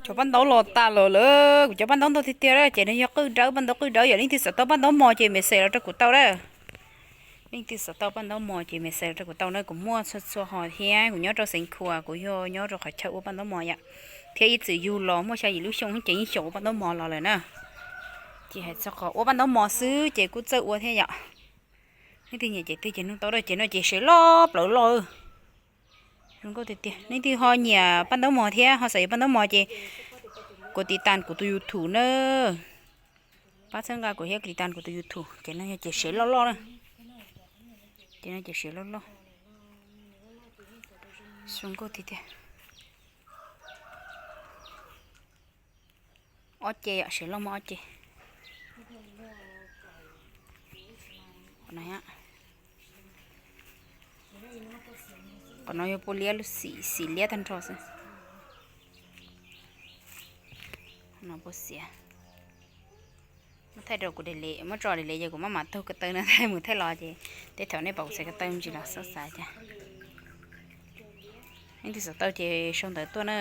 Cov paj ntaub los tas los lawm, kuv cov paj ntaub ntau tiag tiag, ces nws yog qwj dawb, paj ntaub qwj dawb. Yog leej twg xav tau paj ntaub mos ces message los rau kuv tau na. Leej twg xav tau paj ntaub mos ces message los rau kuv tau na. Kuv muaj txhua txhua hos thiab, kuv nyob rau Xeev Khuam, kuv yog nyob rau qhov chaw ua paj ntaub mos yom. Thiab ib txwm yug los muaj xya yim lub xyoo ces yeej xyaum ua paj ntaub mos los lawm na. Ces hais txog qhov ua paj ntaub mos xwb ces kuj txawj ua thiab yom. Leej twg nyiam ces twg ces nug tau, ces no ces sev loj plawv loj. Zoo nkauj tiag tiag. Leej twg ho nyiam paj ntaub mos thiab ho xav yuav paj ntaub mos ces kuv tiv tas kuv tus YouTube na. Pab txhawb nqa kuv thiab tiv tas kuv tus YouTube. Ces no ces sev loj loj na. Ces no ces sev loj loj. Zoo nkauj tiag tiag. Ob ce yom, sev loj muaj ob ce. Qhov no yog pua liab lub xim, xim liab tag nrho xwb. No pua xiav. Muab thaij rau kuv daily, muab tso daily ces kuv maj mam taug ko taw no thaij mus thaij los ces tej thaum nej pom kuv txhais ko taw me ntsis los xav xav cas. Leej twg xav tau ces sau ntawv tuaj na.